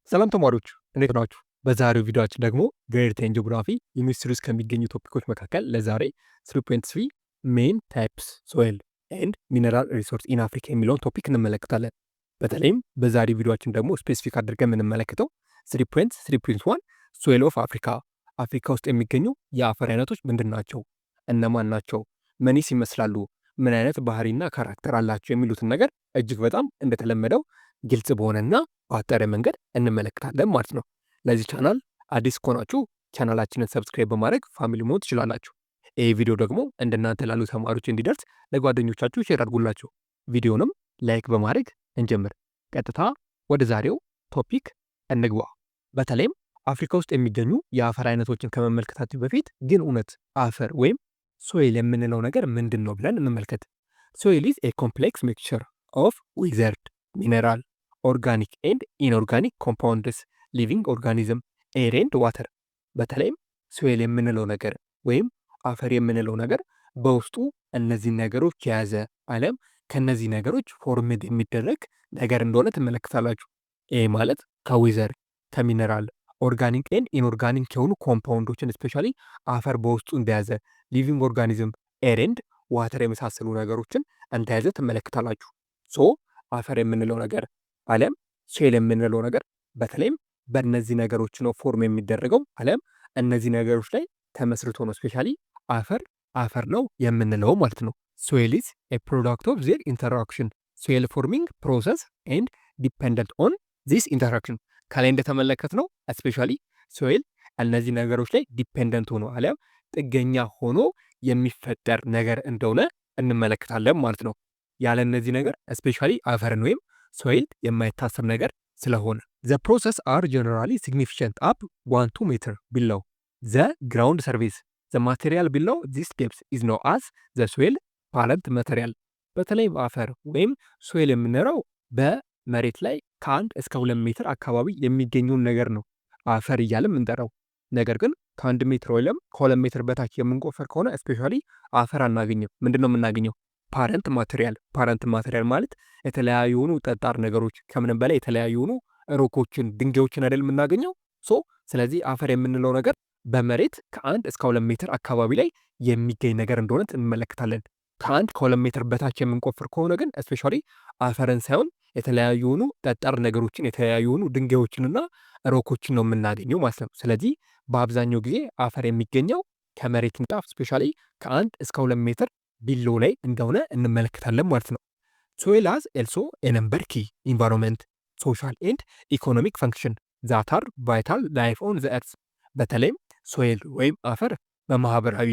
ሰላም ተማሪዎች፣ እንዴት ናችሁ? በዛሬው ቪዲዮአችን ደግሞ grade 10 geography unit 3 ውስጥ ከሚገኙ topic ኦች መካከል ለዛሬ 3.3 main types soil and mineral resource in Africa የሚለውን topic እንመለከታለን። በተለይም በዛሬው ቪዲዮአችን ደግሞ specific አድርገን የምንመለከተው 3.3.1 soil of Africa፣ አፍሪካ ውስጥ የሚገኙ የአፈር አይነቶች ምንድን ናቸው? እነማን ናቸው? ምንስ ይመስላሉ? ምን አይነት ባህሪና character አላቸው? የሚሉትን ነገር እጅግ በጣም እንደተለመደው ግልጽ በሆነና በአጠረ መንገድ እንመለከታለን ማለት ነው። ለዚህ ቻናል አዲስ ከሆናችሁ ቻናላችንን subscribe በማድረግ family መሆን ትችላላችሁ። ይህ ቪዲዮ ደግሞ እንደናንተ ላሉ ተማሪዎች እንዲደርስ ለጓደኞቻችሁ share አድርጉላቸው። ቪዲዮንም like በማድረግ እንጀምር። ቀጥታ ወደ ዛሬው topic እንግባ። በተለይም አፍሪካ ውስጥ የሚገኙ የአፈር አይነቶችን ከመመልከታችን በፊት ግን እውነት አፈር ወይም soil የምንለው ነገር ምንድን ነው ብለን እንመልከት። Soil is a complex mixture of weathered mineral, organic and inorganic compounds, living organism, air and water። በተለይም soil የምንለው ነገር ወይም አፈር የምንለው ነገር በውስጡ እነዚህን ነገሮች የያዘ አለም ከነዚህ ነገሮች formed የሚደረግ ነገር እንደሆነ ትመለከታላችሁ። ይህ ማለት ከ weather፣ ከ mineral፣ organic and inorganic የሆኑ compound ኦችን especially አፈር በውስጡ እንደያዘ፣ living organism፣ air and water የመሳሰሉ ነገሮችን እንደያዘ ትመለከታላችሁ። So አፈር የምንለው ነገር አሊያም soil የምንለው ነገር በተለይም በእነዚህ ነገሮች ነው form የሚደረገው፣ አሊያም እነዚህ ነገሮች ላይ ተመስርቶ ነው especially አፈር አፈር ነው የምንለው ማለት ነው። Soil is a product of their interaction, soil forming process and dependent on this interaction። ከላይ እንደተመለከትነው especially soil እነዚህ ነገሮች ላይ dependent ሆኖ አሊያም ጥገኛ ሆኖ የሚፈጠር ነገር እንደሆነ እንመለከታለን ማለት ነው። ያለ እነዚህ ነገር especially አፈርን ወይም soil የማይታሰብ ነገር ስለሆነ። The process are generally significant up 1-2 meter below the ground surface. The material below this depth is known as the soil parent material። በተለይም አፈር ወይም soil የምንለው በመሬት ላይ ከ1 እስከ 2 ሜትር አካባቢ የሚገኘውን ነገር ነው አፈር እያልን የምንጠራው። ነገር ግን ከ1 ሜትር ወይም ከ2 ሜትር በታች የምንቆፍር ከሆነ especially አፈር አናገኝም። ምንድን ነው የምናገኘው? Parent material። Parent material ማለት የተለያዩ የሆኑ ጠጣር ነገሮች፣ ከምንም በላይ የተለያዩ የሆኑ rock ኦችን፣ ድንጋዮችን አይደል የምናገኘው? So ስለዚህ አፈር የምንለው ነገር በመሬት ከ1 እስከ 2 ሜትር አካባቢ ላይ የሚገኝ ነገር እንደሆነ እንመለከታለን። ከ1 ከ2 ሜትር በታች የምንቆፍር ከሆነ ግን especially አፈርን ሳይሆን የተለያዩ የሆኑ ጠጣር ነገሮችን፣ የተለያዩ የሆኑ ድንጋዮችንና rock ኦችን ነው የምናገኘው ማለት ነው። ስለዚህ በአብዛኛው ጊዜ አፈር የሚገኘው ከመሬት ንጣፍ especially ከ1 እስከ 2 ሜትር below ላይ እንደሆነ እንመለከታለን ማለት ነው። Soil has also a number key environment, social and economic function that are vital life on the earth። በተለይም soil ወይም አፈር በማህበራዊ፣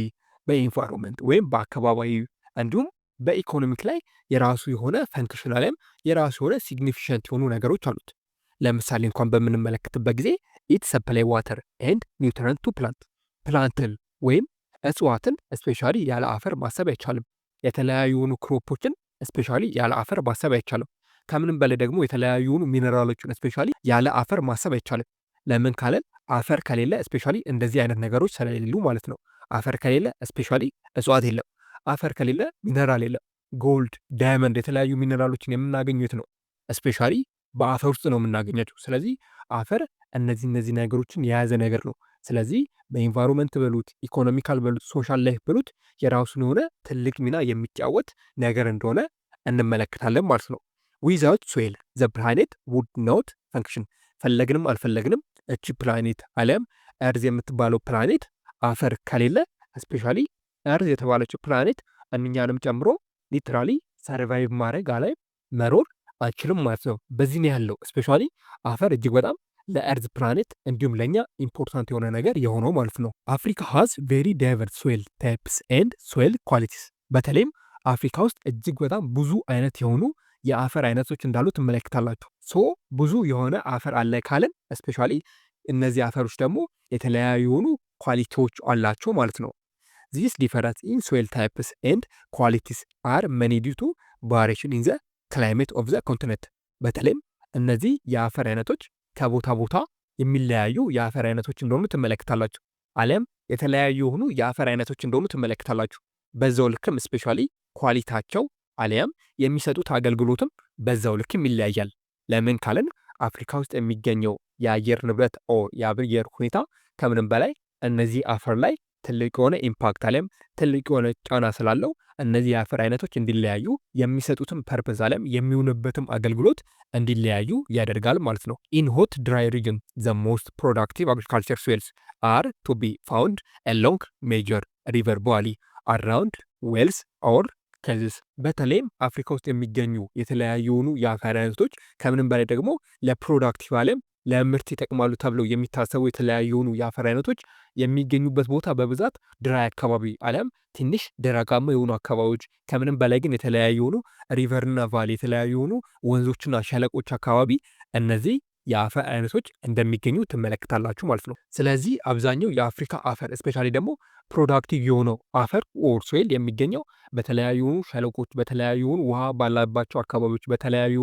በ environment ወይም በአካባቢያዊ እንዲሁም በ economic ላይ የራሱ የሆነ function አሊያም የራሱ የሆነ significant የሆኑ ነገሮች አሉት። ለምሳሌ እንኳን በምንመለከትበት ጊዜ it supply water and nutrient to plant። Plant ን ወይም እጽዋትን especially ያለ አፈር ማሰብ አይቻልም። የተለያዩ የሆኑ crop ኦችን especially ያለ አፈር ማሰብ አይቻልም። ከምንም በላይ ደግሞ የተለያዩ የሆኑ mineral ኦችን especially ያለ አፈር ማሰብ አይቻልም። ለምን ካለን አፈር ከሌለ especially እንደዚህ አይነት ነገሮች ስለሌሉ ማለት ነው። አፈር ከሌለ especially እጽዋት የለም። አፈር ከሌለ ሚነራል የለም። Gold፣ diamond፣ የተለያዩ ሚነራሎችን የምናገኘው የት ነው? Especially በአፈር ውስጥ ነው የምናገኛቸው። ስለዚህ አፈር እነዚህ ነገሮችን የያዘ ነገር ነው። ስለዚህ በ environment በሉት፣ economical በሉት፣ social life በሉት የራሱን የሆነ ትልቅ ሚና የሚጫወት ነገር እንደሆነ እንመለከታለን ማለት ነው። Without soil, the planet would not function። ፈለግንም አልፈለግንም እቺ ፕላኔት አሊያም earth የምትባለው ፕላኔት አፈር ከሌለ especially earth የተባለችው ፕላኔት እኛንም ጨምሮ literally survive ማድረግ አላይ መኖር አይችልም ማለት ነው። በዚህ ነው ያለው especially አፈር እጅግ በጣም ለ earth planet እንዲሁም ለእኛ important የሆነ ነገር የሆነው ማለት ነው። Africa has very diverse soil types and soil qualities። በተለይም አፍሪካ ውስጥ እጅግ በጣም ብዙ አይነት የሆኑ የአፈር አይነቶች እንዳሉ ትመለከታላችሁ። So ብዙ የሆነ አፈር አለ ካልን especially እነዚህ አፈሮች ደግሞ የተለያዩ የሆኑ quality ዎች አላቸው ማለት ነው። This difference in soil types and qualities are mainly due to variation in the climate of the continent። በተለይም እነዚህ የአፈር አይነቶች ከቦታ ቦታ የሚለያዩ የአፈር አይነቶች እንደሆኑ ትመለከታላችሁ። አሊያም የተለያዩ የሆኑ የአፈር አይነቶች እንደሆኑ ትመለከታላችሁ። በዛው ልክም especially quality ያቸው አሊያም የሚሰጡት አገልግሎትም በዛው ልክም ይለያያል። ለምን ካልን አፍሪካ ውስጥ የሚገኘው የአየር ንብረት or የአየር ሁኔታ ከምንም በላይ እነዚህ አፈር ላይ ትልቅ የሆነ impact አሊያም ትልቅ የሆነ ጫና ስላለው እነዚህ የአፈር አይነቶች እንዲለያዩ፣ የሚሰጡትም purpose አሊያም የሚውሉበትም አገልግሎት እንዲለያዩ ያደርጋል ማለት ነው። In hot dry region, the most productive agriculture soils are to be found along major river valley, around wells or caves። በተለይም አፍሪካ ውስጥ የሚገኙ የተለያዩ የአፈር አይነቶች፣ ከምንም በላይ ደግሞ ለ productive አሊያም ለምርት ይጠቅማሉ ተብለው የሚታሰቡ የተለያዩ የአፈር አይነቶች የሚገኙበት ቦታ በብዛት dry አካባቢ አሊያም ትንሽ ደረቃማ የሆኑ አካባቢዎች፣ ከምንም በላይ ግን የተለያዩ የሆኑ river ና valley፣ የተለያዩ የሆኑ ወንዞችና ሸለቆች አካባቢ እነዚህ የአፈር አይነቶች እንደሚገኙ ትመለከታላችሁ ማለት ነው። ስለዚህ አብዛኛው የአፍሪካ አፈር፣ especially ደግሞ productive የሆነው አፈር or soil የሚገኘው በተለያዩ ሸለቆች፣ በተለያዩ ውሃ ባላባቸው አካባቢዎች፣ በተለያዩ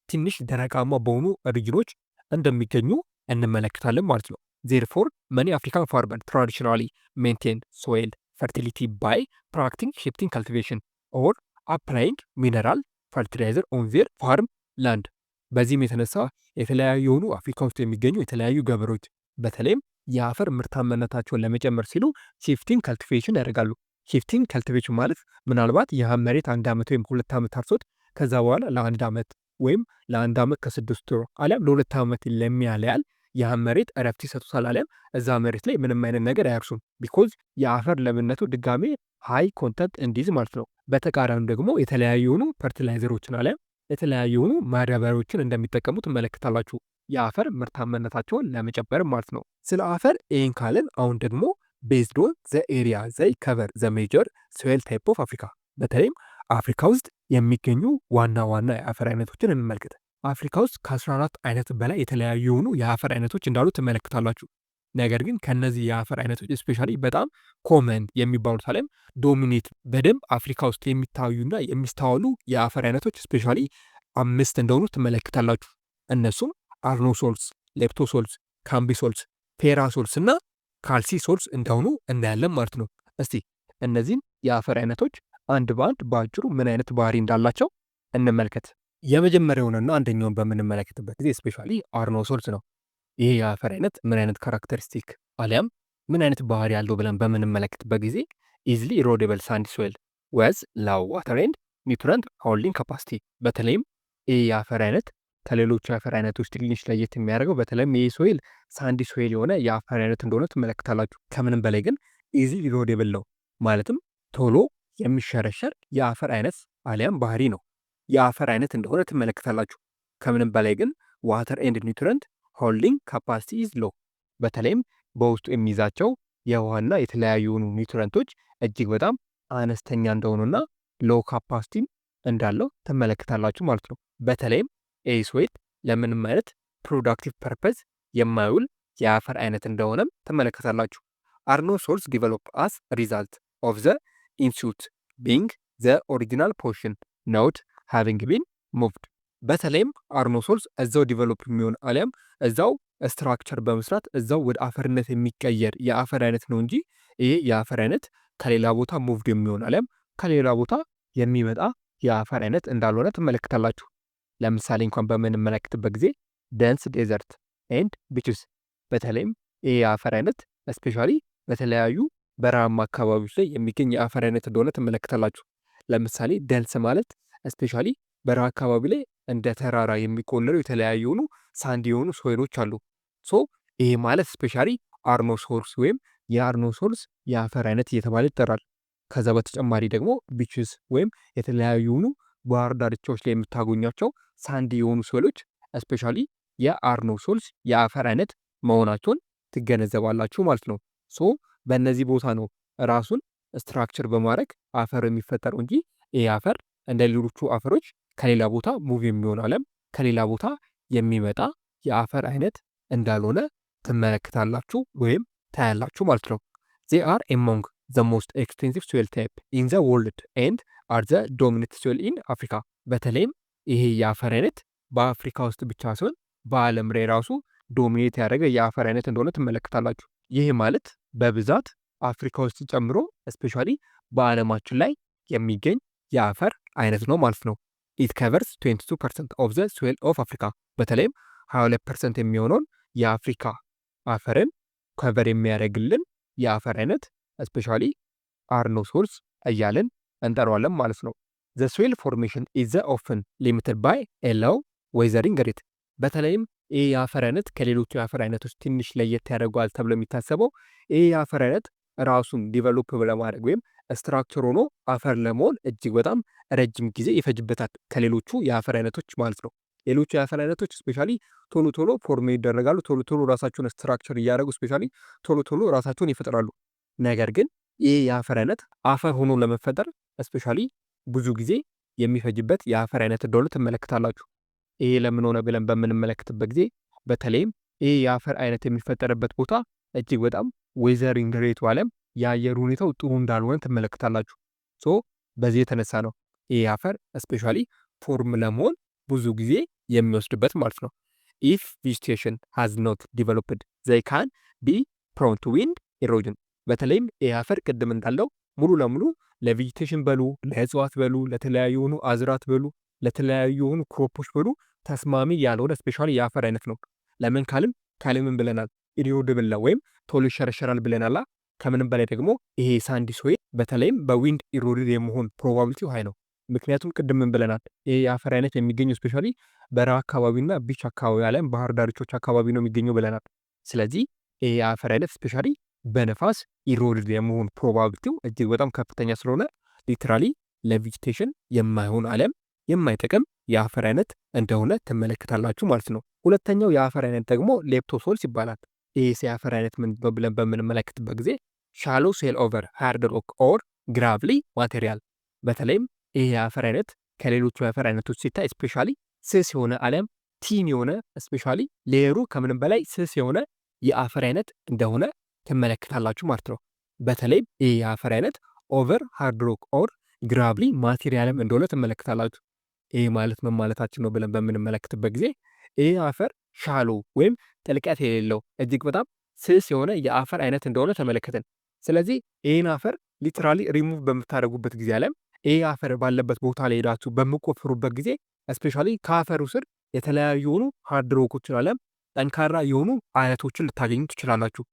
ትንሽ ደረቃማ በሆኑ ሪጅኖች እንደሚገኙ እንመለከታለን ማለት ነው። Therefore, many African farmer traditionally maintain soil fertility by practicing shifting cultivation or applying mineral fertilizer on their farm land። በዚህም የተነሳ የተለያዩ የሆኑ አፍሪካ ውስጥ የሚገኙ የተለያዩ ገበሬዎች በተለይም የአፈር ምርታማነታቸውን ለመጨመር ሲሉ shifting cultivation ያደርጋሉ። Shifting cultivation ማለት ምናልባት ይህ መሬት አንድ ዓመት ወይም 2 ዓመት አርሶት ከዛ በኋላ ለአንድ ዓመት ወይም ለአንድ ዓመት ከ6 ወር አሊያም ለ2 ዓመት ለሚያህል ያህል ያን መሬት እረፍት ይሰጡታል፣ አሊያም እዛ መሬት ላይ ምንም አይነት ነገር አያርሱም። Because የአፈር ለምነቱ ድጋሜ high content እንዲይዝ ማለት ነው። በተቃራኒው ደግሞ የተለያዩ የሆኑ fertilizer ኦችን አሊያም የተለያዩ የሆኑ ማዳበሪያዎችን እንደሚጠቀሙ ትመለከታላችሁ። የአፈር ምርታማነታቸውን ለመጨመር ማለት ነው። ስለ አፈር ይህን ካልን አሁን ደግሞ based on the area they cover, the major soil type of Africa፣ በተለይም አፍሪካ ውስጥ የሚገኙ ዋና ዋና የአፈር አይነቶችን እንመልከት። አፍሪካ ውስጥ ከ14 አይነት በላይ የተለያዩ የሆኑ የአፈር አይነቶች እንዳሉ ትመለከታላችሁ። ነገር ግን ከነዚህ የአፈር አይነቶች especially በጣም common የሚባሉት አሊያም dominate በደንብ አፍሪካ ውስጥ የሚታዩና የሚስተዋሉ የአፈር አይነቶች especially አምስት እንደሆኑ ትመለከታላችሁ። እነሱም Arenosols፣ Leptosols፣ Cambisols፣ Ferralsols እና Calcisols እንደሆኑ እናያለን ማለት ነው። እስቲ እነዚህን የአፈር አይነቶች አንድ በአንድ በአጭሩ ምን አይነት ባህሪ እንዳላቸው እንመልከት። የመጀመሪያውንና አንደኛውን በምንመለከትበት ጊዜ especially Arenosols ነው። ይህ የአፈር አይነት ምን አይነት characteristic አሊያም ምን አይነት ባህሪ ያለው ብለን በምንመለከትበት ጊዜ easily erodible sandy soil with low water and nutrient holding capacity። በተለይም ይህ የአፈር አይነት ከሌሎቹ የአፈር አይነቶች ትንሽ ለየት የሚያደርገው በተለይም ይህ soil sandy soil የሆነ የአፈር አይነት እንደሆነ ትመለከታላችሁ። ከምንም በላይ ግን easily erodible ነው፣ ማለትም ቶሎ የሚሸረሸር የአፈር አይነት አሊያም ባህሪ ነው የአፈር አይነት እንደሆነ ትመለከታላችሁ። ከምንም በላይ ግን water and nutrient holding capacity is low፣ በተለይም በውስጡ የሚይዛቸው የውሃና የተለያዩ nutrient ኦች እጅግ በጣም አነስተኛ እንደሆኑና low capacity ም እንዳለው ትመለከታላችሁ ማለት ነው። በተለይም ይህ soil ለምንም አይነት productive purpose የማይውል የአፈር አይነት እንደሆነም ትመለከታላችሁ። Arenosols develop as result of the in situ, being the original portion not having been moved። በተለይም Arenosols እዛው develop የሚሆን አሊያም እዛው structure በመስራት እዛው ወደ አፈርነት የሚቀየር የአፈር አይነት ነው እንጂ ይሄ የአፈር አይነት ከሌላ ቦታ moved የሚሆን አሊያም ከሌላ ቦታ የሚመጣ የአፈር አይነት እንዳልሆነ ትመለከታላችሁ። ለምሳሌ እንኳን በምንመለከትበት ጊዜ dunes, desert and beaches፣ በተለይም ይህ የአፈር አይነት especially በተለያዩ በረሃማ አካባቢዎች ላይ የሚገኝ የአፈር አይነት እንደሆነ ትመለከታላችሁ። ለምሳሌ dunes ማለት especially በረሃ አካባቢ ላይ እንደ ተራራ የሚቆለሉ የተለያዩ የሆኑ sandy የሆኑ soil ኦች አሉ። So ይሄ ማለት especially Arenosols ወይም የ Arenosols የአፈር አይነት እየተባለ ይጠራል። ከዛ በተጨማሪ ደግሞ beaches ወይም የተለያዩ የሆኑ ባህር ዳርቻዎች ላይ የምታገኟቸው sandy የሆኑ soil ኦች especially የ Arenosols የአፈር አይነት መሆናቸውን ትገነዘባላችሁ ማለት ነው። So በእነዚህ ቦታ ነው ራሱን structure በማድረግ አፈር የሚፈጠረው እንጂ ይህ አፈር እንደ ሌሎቹ አፈሮች ከሌላ ቦታ move የሚሆን አሊያም ከሌላ ቦታ የሚመጣ የአፈር አይነት እንዳልሆነ ትመለከታላችሁ ወይም ታያላችሁ ማለት ነው። They are among the most extensive soil type in the world and are the dominant soil in Africa። በተለይም ይሄ የአፈር አይነት በአፍሪካ ውስጥ ብቻ ሳይሆን በዓለም ላይ ራሱ dominate ያደረገ የአፈር አይነት እንደሆነ ትመለከታላችሁ። ይህ ማለት በብዛት አፍሪካ ውስጥ ጨምሮ especially በዓለማችን ላይ የሚገኝ የአፈር አይነት ነው ማለት ነው። It covers 22% of the soil of Africa፣ በተለይም 22% የሚሆነውን የአፍሪካ አፈርን cover የሚያደርግልን የአፈር አይነት especially Arenosols እያልን እንጠራዋለን ማለት ነው። The soil formation is often limited by a low weathering rate። በተለይም ይህ የአፈር አይነት ከሌሎቹ የአፈር አይነቶች ትንሽ ለየት ያደርገዋል ተብሎ የሚታሰበው ይህ የአፈር አይነት ራሱን develop ለማድረግ ወይም structure ሆኖ አፈር ለመሆን እጅግ በጣም ረጅም ጊዜ ይፈጅበታል ከሌሎቹ የአፈር አይነቶች ማለት ነው። ሌሎቹ የአፈር አይነቶች especially ቶሎ ቶሎ form ይደረጋሉ። ቶሎ ቶሎ ራሳቸውን structure እያደረጉ especially ቶሎ ቶሎ ራሳቸውን ይፈጥራሉ። ነገር ግን ይህ የአፈር አይነት አፈር ሆኖ ለመፈጠር especially ብዙ ጊዜ የሚፈጅበት የአፈር አይነት እንደሆነ ትመለከታላችሁ። ይሄ ለምን ሆነ ብለን በምንመለከትበት ጊዜ በተለይም ይህ የአፈር አይነት የሚፈጠርበት ቦታ እጅግ በጣም weathering rate ኡ አለም የአየር ሁኔታው ጥሩ እንዳልሆነ ትመለከታላችሁ። So በዚህ የተነሳ ነው ይህ አፈር especially form ለመሆን ብዙ ጊዜ የሚወስድበት ማለት ነው። If vegetation has not developed, they can be prone to wind erosion። በተለይም ይህ አፈር ቅድም እንዳለው ሙሉ ለሙሉ ለ vegetation በሉ፣ ለእጽዋት በሉ፣ ለተለያዩ የሆኑ አዝርዕት በሉ፣ ለተለያዩ የሆኑ crop ኦች በሉ ተስማሚ ያልሆነ especially የአፈር አይነት ነው። ለምን ካልን ካለምን ብለናል? Erodible ነው ወይም ቶሎ ይሸረሸራል ብለናላ። ከምንም በላይ ደግሞ ይሄ sandy soil በተለይም በ wind eroded የመሆን probability ው high ነው። ምክንያቱም ቅድም ምን ብለናል? ይሄ የአፈር አይነት የሚገኘው especially በረሃ አካባቢና beach አካባቢ አለም ባህር ዳርቾች አካባቢ ነው የሚገኘው ብለናል። ስለዚህ ይሄ የአፈር አይነት especially በነፋስ eroded የመሆን probability ው እጅግ በጣም ከፍተኛ ስለሆነ literally ለ vegetation የማይሆን አለም የማይጠቅም የአፈር አይነት እንደሆነ ትመለከታላችሁ ማለት ነው። ሁለተኛው የአፈር አይነት ደግሞ leptosols ይባላል። ይህ የአፈር አይነት ምንድን ነው ብለን በምንመለከትበት ጊዜ shallow soil over hard rock or gravelly material። በተለይም ይህ የአፈር አይነት ከሌሎቹ የአፈር አይነቶች ሲታይ especially ስስ የሆነ አሊያም thin የሆነ፣ especially layer ኡ ከምንም በላይ ስስ የሆነ የአፈር አይነት እንደሆነ ትመለከታላችሁ ማለት ነው። በተለይም ይህ የአፈር አይነት over hard rock or gravelly material ም እንደሆነ ትመለከታላችሁ። ይህ ማለት ምን ማለታችን ነው ብለን በምንመለከትበት ጊዜ ይህ አፈር shallow ወይም ጥልቀት የሌለው እጅግ በጣም ስስ የሆነ የአፈር አይነት እንደሆነ ተመለከትን። ስለዚህ ይህን አፈር ሊትራሊ ሪሙቭ በምታደርጉበት ጊዜ አለም ይህ አፈር ባለበት ቦታ ላይ ሄዳችሁ በምትቆፍሩበት ጊዜ especially ከአፈሩ ስር የተለያዩ የሆኑ hard rock ኦችን አለም ጠንካራ የሆኑ አለቶችን ልታገኙ ትችላላችሁ።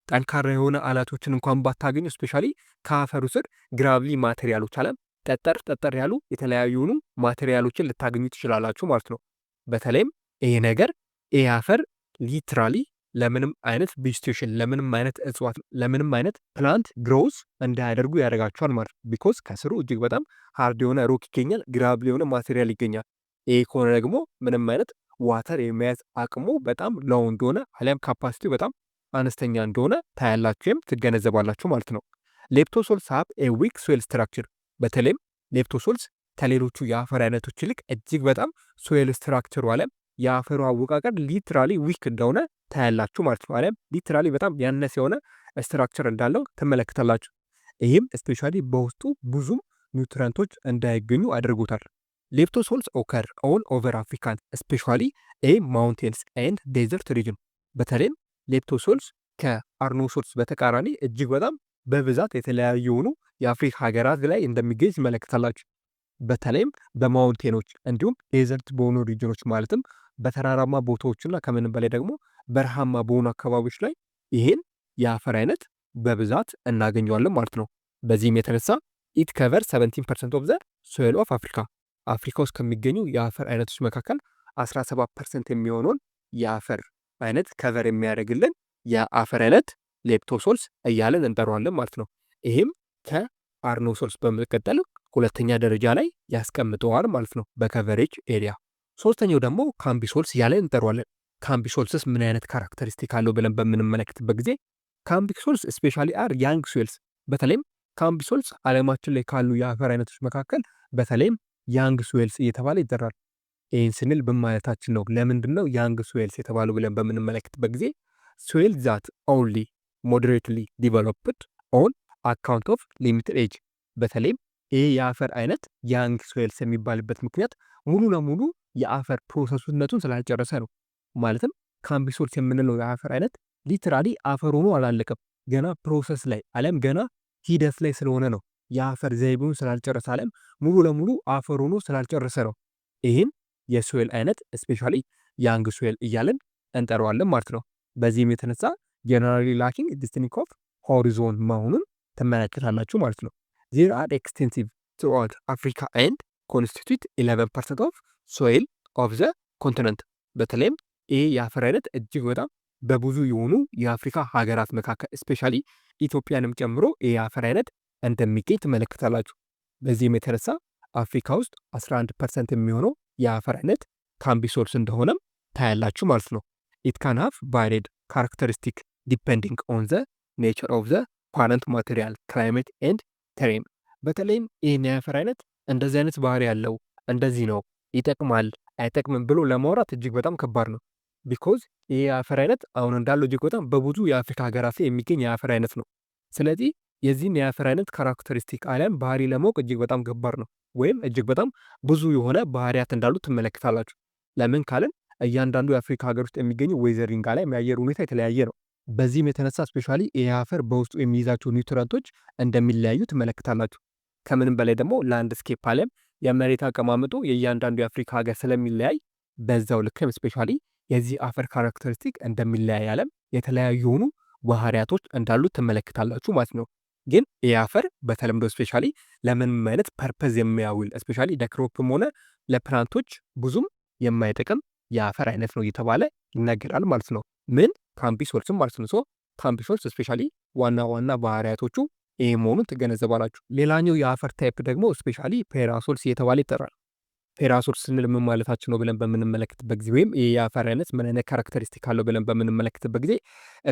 ጠንካራ የሆነ አለቶችን እንኳን ባታገኙ especially ከአፈሩ ስር gravelly material ኦች አለም ጠጠር ጠጠር ያሉ የተለያዩ የሆኑ material ኦችን ልታገኙ ትችላላችሁ ማለት ነው። በተለይም ይሄ ነገር ይሄ አፈር literally ለምንም አይነት vegetation፣ ለምንም አይነት እጽዋት፣ ለምንም አይነት plant growth እንዳያደርጉ ያደርጋቸዋል ማለት ነው። Because ከስሩ እጅግ በጣም hard የሆነ rock ይገኛል፣ gravelly የሆነ material ይገኛል። ይሄ ከሆነ ደግሞ ምንም አይነት water የመያዝ አቅሙ በጣም low እንደሆነ አሊያም capacity ው በጣም አነስተኛ እንደሆነ ታያላችሁ ወይም ትገነዘባላችሁ ማለት ነው። Leptosols have a weak soil structure። በተለይም leptosols ከሌሎቹ የአፈር አይነቶች ይልቅ እጅግ በጣም soil structure ኡ አለም የአፈሩ አወቃቀር literally weak እንደሆነ ታያላችሁ ማለት ነው። አሊያም literally በጣም ያነሰ የሆነ structure እንዳለው ትመለከታላችሁ። ይህም especially በውስጡ ብዙም nutrient ኦች እንዳይገኙ አድርጎታል። Leptosols occur all over African, especially a mountains and desert region። በተለይም leptosols ከ Arenosols በተቃራኒ እጅግ በጣም በብዛት የተለያዩ የሆኑ የአፍሪካ ሀገራት ላይ እንደሚገኝ ትመለከታላችሁ። በተለይም በ mountain ኦች እንዲሁም desert በሆኑ region ኦች፣ ማለትም በተራራማ ቦታዎችና ከምንም በላይ ደግሞ በረሃማ በሆኑ አካባቢዎች ላይ ይህን የአፈር አይነት በብዛት እናገኘዋለን ማለት ነው። በዚህም የተነሳ it cover 17% of the soil of Africa። አፍሪካ ውስጥ ከሚገኙ የአፈር አይነቶች መካከል 17% የሚሆነውን የአፈር አይነት cover የሚያደርግልን የአፈር አይነት leptosols እያለን እንጠራዋለን ማለት ነው። ይህም ከ Arenosols በመቀጠል ሁለተኛ ደረጃ ላይ ያስቀምጠዋል ማለት ነው በ coverage area። ሶስተኛው ደግሞ cambisols እያለን እንጠራዋለን። Cambisols ስ ምን አይነት characteristic አለው ብለን በምንመለከትበት ጊዜ cambisols especially are young soils። በተለይም cambisols ዓለማችን ላይ ካሉ የአፈር አይነቶች መካከል በተለይም young soils እየተባለ ይጠራል። ይህን ስንል ምን ማለታችን ነው? ለምንድን ነው young soils የተባሉ ብለን በምንመለከትበት ጊዜ soil that only moderately developed on account of limited age። በተለይም ይህ የአፈር አይነት young soils የሚባልበት ምክንያት ሙሉ ለሙሉ የአፈር process ኡነቱን ስላልጨረሰ ነው። ማለትም cambisols የምንለው የአፈር አይነት literally አፈር ሆኖ አላለቀም። ገና process ላይ አለም ገና ሂደት ላይ ስለሆነ ነው። የአፈር ዘይቤውን ስላልጨረሰ አለም ሙሉ ለሙሉ አፈር ሆኖ ስላልጨረሰ ነው። ይህም የ soil አይነት especially young soil እያልን እንጠራዋለን ማለት ነው። በዚህም የተነሳ generally lacking distinct of horizon መሆኑን ትመለከታላችሁ ማለት ነው። They are extensive throughout Africa and constitute 11% of soil of the continent። በተለይም ይህ የአፈር አይነት እጅግ በጣም በብዙ የሆኑ የአፍሪካ ሀገራት መካከል especially ኢትዮጵያንም ጨምሮ ይህ የአፈር አይነት እንደሚገኝ ትመለከታላችሁ። በዚህም የተነሳ አፍሪካ ውስጥ 11% የሚሆነው የአፈር አይነት cambisols እንደሆነም ታያላችሁ ማለት ነው። It can have varied characteristic depending on the nature of the parent material, climate and terrain። በተለይም ይህን የአፈር አይነት እንደዚህ አይነት ባህሪ ያለው፣ እንደዚህ ነው፣ ይጠቅማል አይጠቅምም ብሎ ለማውራት እጅግ በጣም ከባድ ነው። Because ይህ የአፈር አይነት አሁን እንዳለው እጅግ በጣም በብዙ የአፍሪካ ሀገራት ላይ የሚገኝ የአፈር አይነት ነው። ስለዚህ የዚህን የአፈር አይነት characteristic አሊያም ባህሪ ለማወቅ እጅግ በጣም ከባድ ነው፣ ወይም እጅግ በጣም ብዙ የሆነ ባህሪያት እንዳሉ ትመለከታላችሁ። ለምን ካልን እያንዳንዱ የአፍሪካ ሀገር ውስጥ የሚገኙ weathering አሊያም የአየር ሁኔታ የተለያየ ነው። በዚህም የተነሳ especially ይህ አፈር በውስጡ የሚይዛቸው nutrient ኦች እንደሚለያዩ ትመለከታላችሁ። ከምንም በላይ ደግሞ landscape አሊያም የመሬት አቀማመጡ የእያንዳንዱ የአፍሪካ ሀገር ስለሚለያይ በዛው ልክም especially የዚህ አፈር characteristic እንደሚለያይ አለም የተለያዩ የሆኑ ባህሪያቶች እንዳሉት ትመለከታላችሁ ማለት ነው። ግን ይህ አፈር በተለምዶ especially ለምንም አይነት purpose የሚያውል፣ especially ለ crop ም ሆነ ለ plant ኦች ብዙም የማይጠቅም የአፈር አይነት ነው እየተባለ ይነገራል ማለት ነው። ምን cambisols ም ማለት ነው። So cambisols especially ዋና ዋና ባህሪያቶቹ ይህ መሆኑን ትገነዘባላችሁ። ሌላኛው የአፈር type ደግሞ especially ferralsols እየተባለ ይጠራል። Ferralsols ስንል ምን ማለታችን ነው ብለን በምንመለከትበት ጊዜ ወይም ይህ የአፈር አይነት ምን አይነት characteristic አለው ብለን በምንመለከትበት ጊዜ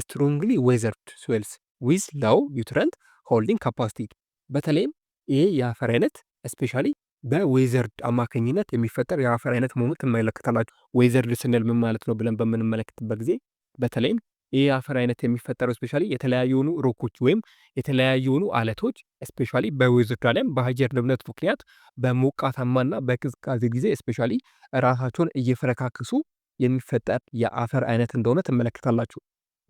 strongly weathered soils with low nutrient holding capacity። በተለይም ይህ የአፈር አይነት especially በ weathered አማካኝነት የሚፈጠር የአፈር አይነት መሆኑን ትመለከታላችሁ። Weathered ስንል ምን ማለት ነው ብለን በምንመለከትበት ጊዜ በተለይም ይህ የአፈር አይነት የሚፈጠረው especially የተለያዩ የሆኑ rock ኦች ወይም የተለያዩ የሆኑ አለቶች especially በ weathered አሊያም በአየር ንብረት ምክንያት በሞቃታማና በቅዝቃዜ ጊዜ especially ራሳቸውን እየፈረካከሱ የሚፈጠር የአፈር አይነት እንደሆነ ትመለከታላችሁ።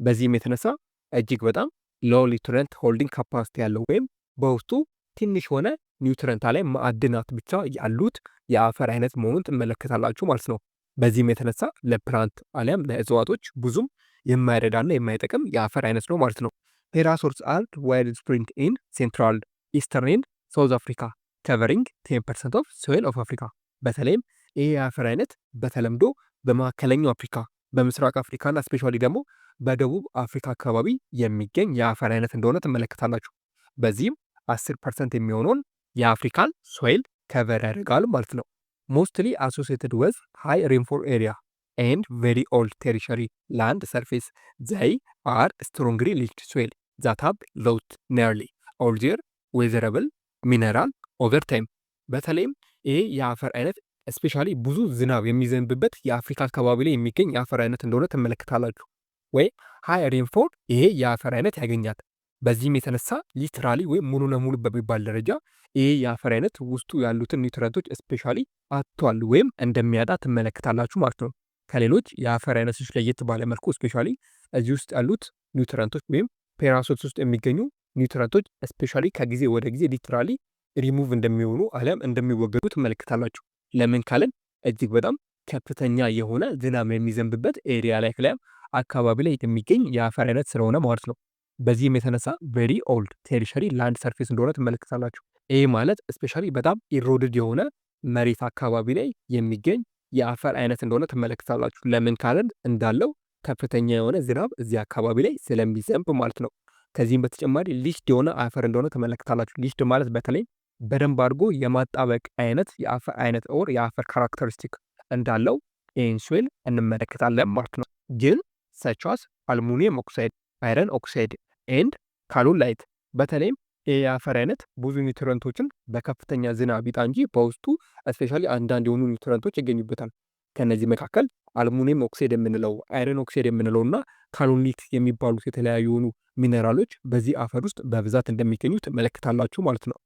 በዚህም የተነሳ እጅግ በጣም low nutrient holding capacity ያለው ወይም በውስጡ ትንሽ የሆነ nutrient ላይ ማዕድናት ብቻ ያሉት የአፈር አይነት መሆኑን ትመለከታላችሁ ማለት ነው። በዚህም የተነሳ ለ plant አሊያም ለእጽዋቶች ብዙም የማይረዳና የማይጠቅም የአፈር አይነት ነው ማለት ነው። Ferralsols are widespread in Central, Eastern and South Africa, covering 10% of soil of Africa። በተለይም ይህ የአፈር አይነት በተለምዶ በመካከለኛው አፍሪካ፣ በምስራቅ አፍሪካና especially ደግሞ በደቡብ አፍሪካ አካባቢ የሚገኝ የአፈር አይነት እንደሆነ ትመለከታላችሁ። በዚህም 10% የሚሆነውን የአፍሪካን soil cover ያደርጋል ማለት ነው። Mostly associated with high rainfall area and very old tertiary land surface, they are strongly leached soil that have lost nearly all their weatherable mineral over time። በተለይም ይሄ የአፈር አይነት especially ብዙ ዝናብ የሚዘንብበት የአፍሪካ አካባቢ ላይ የሚገኝ የአፈር አይነት እንደሆነ ትመለከታላችሁ። ወይ high rainfall ይሄ የአፈር አይነት ያገኛል። በዚህም የተነሳ literally ወይም ሙሉ ለሙሉ በሚባል ደረጃ ይሄ የአፈር አይነት ውስጡ ያሉትን nutrient ኦች especially አጥቷል ወይም እንደሚያጣ ትመለከታላችሁ ማለት ነው። ከሌሎች የአፈር አይነቶች ለየት ባለ መልኩ especially እዚህ ውስጥ ያሉት nutrient ኦች ወይም ferralsols ውስጥ የሚገኙ nutrient ኦች especially ከጊዜ ወደ ጊዜ ሊትራሊ ሪሙቭ እንደሚሆኑ አሊያም እንደሚወገዱ ትመለከታላችሁ። ለምን ካልን እጅግ በጣም ከፍተኛ የሆነ ዝናብ የሚዘንብበት area ላይ አሊያም አካባቢ ላይ የሚገኝ የአፈር አይነት ስለሆነ ማለት ነው። በዚህም የተነሳ very old tertiary land surface እንደሆነ ትመለከታላችሁ። ይህ ማለት especially በጣም eroded የሆነ መሬት አካባቢ ላይ የሚገኝ የአፈር አይነት እንደሆነ ትመለከታላችሁ። ለምን ካልን እንዳለው ከፍተኛ የሆነ ዝናብ እዚህ አካባቢ ላይ ስለሚዘንብ ማለት ነው። ከዚህም በተጨማሪ leached የሆነ አፈር እንደሆነ ትመለከታላችሁ። Leached ማለት በተለይ በደንብ አድርጎ የማጣበቅ አይነት የአፈር አይነት or የአፈር characteristic እንዳለው ይህን soil እንመለከታለን ማለት ነው። ግን such as aluminum oxide, iron oxide and kaolinite። በተለይም ይህ የአፈር አይነት ብዙ nutrient ኦችን በከፍተኛ ዝናብ ይጣ እንጂ በውስጡ especially አንዳንድ የሆኑ nutrient ኦች ይገኙበታል። ከእነዚህ መካከል aluminum oxide የምንለው፣ iron oxide የምንለው እና kaolinite የሚባሉት የተለያዩ የሆኑ ሚነራሎች በዚህ አፈር ውስጥ በብዛት እንደሚገኙ ትመለከታላችሁ ማለት ነው።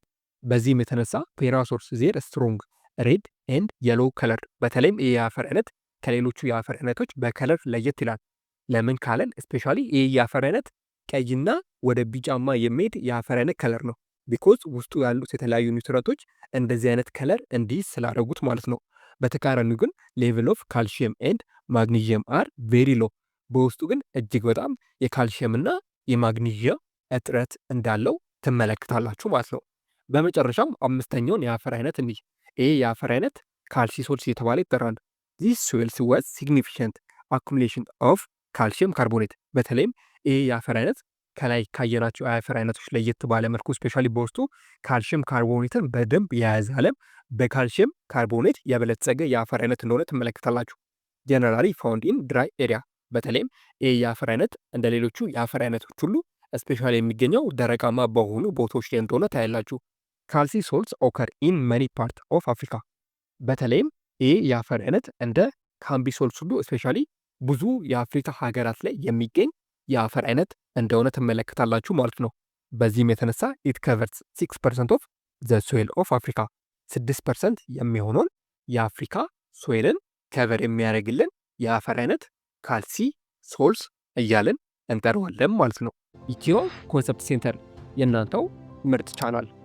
በዚህም የተነሳ ferralsols their strong red and yellow color። በተለይም ይህ የአፈር አይነት ከሌሎቹ የአፈር አይነቶች በ color ለየት ይላል። ለምን ካለን especially ይህ የአፈር አይነት ቀይና ወደ ቢጫማ የሚሄድ የአፈር አይነት color ነው። Because ውስጡ ያሉት የተለያዩ nutrient ኦች እንደዚህ አይነት color እንዲይዝ ስላደረጉት ማለት ነው። በተቃራኒው ግን level of calcium and magnesium are very low። በውስጡ ግን እጅግ በጣም የካልሽየምና የማግኒዥየም እጥረት እንዳለው ትመለከታላችሁ ማለት ነው። በመጨረሻም አምስተኛውን የአፈር አይነት እንይ። ይህ የአፈር አይነት Calcisols እየተባለ ይጠራል። This soils was significant accumulation of calcium carbonate። በተለይም ይህ የአፈር አይነት ከላይ ካየናቸው የአፈር አይነቶች ለየት ባለ መልኩ especially በውስጡ calcium carbonate ን በደንብ የያዘ አለም በ calcium carbonate የበለጸገ የአፈር አይነት እንደሆነ ትመለከታላችሁ። Generally found in dry area። በተለይም ይህ የአፈር አይነት እንደ ሌሎቹ የአፈር አይነቶች ሁሉ especially የሚገኘው ደረቃማ በሆኑ ቦታዎች ላይ እንደሆነ ታያላችሁ። Calcisols occur in many part of Africa። በተለይም ይህ የአፈር አይነት እንደ Cambisols ሁሉ especially ብዙ የአፍሪካ ሀገራት ላይ የሚገኝ የአፈር አይነት እንደሆነ ትመለከታላችሁ ማለት ነው። በዚህም የተነሳ it covers 6% of the soil of Africa፣ 6% የሚሆነውን የአፍሪካ soil ን cover የሚያደርግልን የአፈር አይነት Calcisols እያልን እንጠራዋለን ማለት ነው። Ethio Concept Center የእናንተው ምርጥ ቻናል።